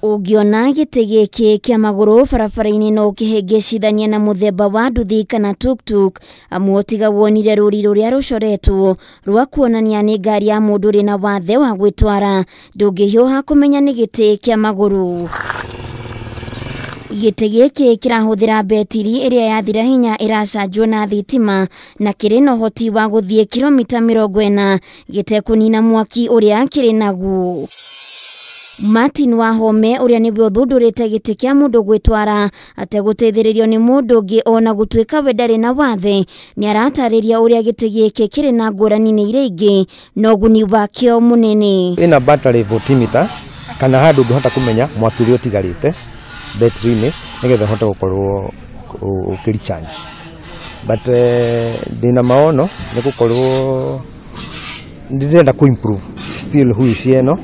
Ũngĩona gĩtĩ gĩkĩ kĩa magũrũ barabara-inĩ no ũkĩhĩngĩcithanie na mũthemba wa nduthi kana tuktuk, amu tiga wonire rũri rũrĩa rũcoretwo rwa kuonania nĩ ngari ya mũndũ ũrĩ na wathe wa gwĩtwara, ndũngĩhiũha kũmenya nĩ gĩtĩ kĩa magũrũ. Gĩtĩ gĩkĩ kĩrahũthĩra betiri ĩrĩa yathira hinya ĩracanjwo na thitima na kĩrĩ na ũhoti wa gũthiĩ kilomita 40 gĩtekũnina mwaki ũrĩa kĩrĩ naguo. Martin Wahome ũrĩa nĩwe ũthundũrĩte gĩtĩ kĩa mũndũ gwĩtwara ategũteithĩrĩrio nĩ mũndũ ũngĩ ona gũtuĩka we ndarĩ na wathe, nĩaratarĩria ũrĩa gĩtĩ gĩkĩ kĩrĩ na ngũrani na iria ingĩ na ũguni wakĩo mũnene. Ĩna battery voltimeter kana handũ ũngĩhota kũmenya mwaki ũrĩa ũtigarĩte betri-inĩ nĩgetha ũhote gũkorwo ũkĩrecharge. But ndĩna maono nĩ gũkorwo ndĩrenda kũ improve still wheelchair ĩno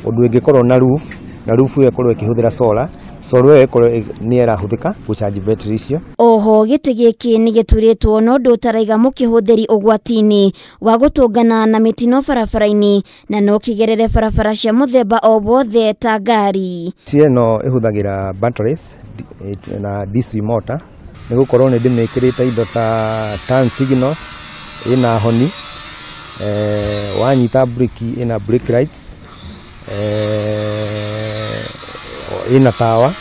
ũndũ ĩngĩkorwo na roof, na roof ĩyo ĩkorwo ĩkĩhũthĩra solar, solar ĩyo ĩkorwo nĩ ĩrahũthĩka gũcharge battery icio. Oho gĩtĩ gĩkĩ nĩ gĩturĩtwo na ũndũ ũtaraiga mũkĩhũthĩri ũgwati-inĩ wa gũtũngana na mĩtino barabara-inĩ na no kĩgerere barabara cia mũthemba o wothe ta ngari. Wheelchair ĩno ĩhũthagĩra batteries na DC motor nĩ gũkorwo nĩ ndĩmĩkĩrĩte indo ta turn signal, ĩna honi, wanyita breki ĩna brake lights, ĩna tawa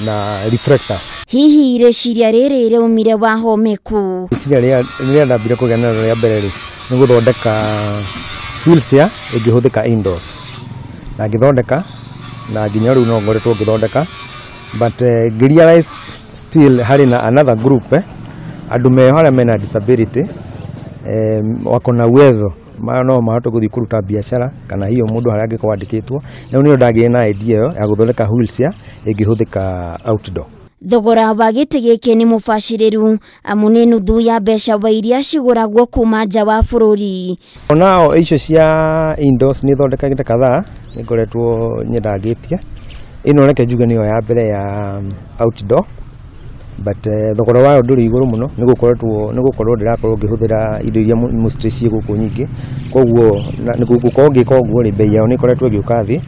na reflectors. Hihi rĩciria rĩrĩ rĩaumire Wahome kũ? Rĩciria rĩrĩa ndambire kũgĩa narĩo rĩa mbere rĩ, nĩ gũthondeka wheelchair ĩngĩhũthĩka indoors, na ngĩthondeka na nginya rĩu no ngoretwo ngĩthondeka, but ngĩrealize still harĩ na another group andũ meho arĩa mena disability wako na uwezo no mahote gũthiĩ kũruta biacara kana hiyo mũndũ harĩa angĩkorwo andĩkĩtwo. Rĩu nĩyo ndagĩire na idea ĩyo ya gũthondeka wheelchair ĩngĩhũthĩka outdoor. Thogora wa gĩtĩ gĩkĩ nĩ mũbacĩrĩru amu nĩ nuthu ya mbeca wa iria cigũragwo kuma nja wa bũrũri. Onao icio cia indoors nĩ thondekagĩte kadhaa, nĩ ngoretwo nyendangĩtie. Ĩno reke njuge nĩyo ya mbere ya outdoor, but thogora wayo ndũrĩ igũrũ mũno nĩ gũkorwo ndĩrakorwo ngĩhũthĩra indo iria mostly ciĩ gũkũ nyingĩ, koguo gũkorwo ngĩka ũguo rĩ, bei yao nĩ ĩkoretwo ĩgĩũka thĩ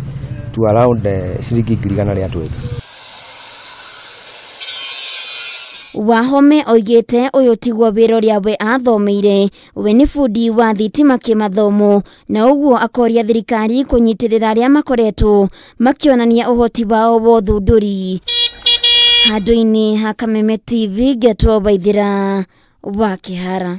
to around ciringi 120,000. Wahome oigĩte ũyũ tiguo wĩra ũrĩa we athomeire, we nĩ bundi wa thitima kĩmathomo na ũguo akoria thirikari kũnyitĩrĩra arĩa makoretwo makĩonania ũhoti wao wa ũthundũri. Handũ-inĩ ha Kameme TV ngetwo Waithĩra wa Kĩhara.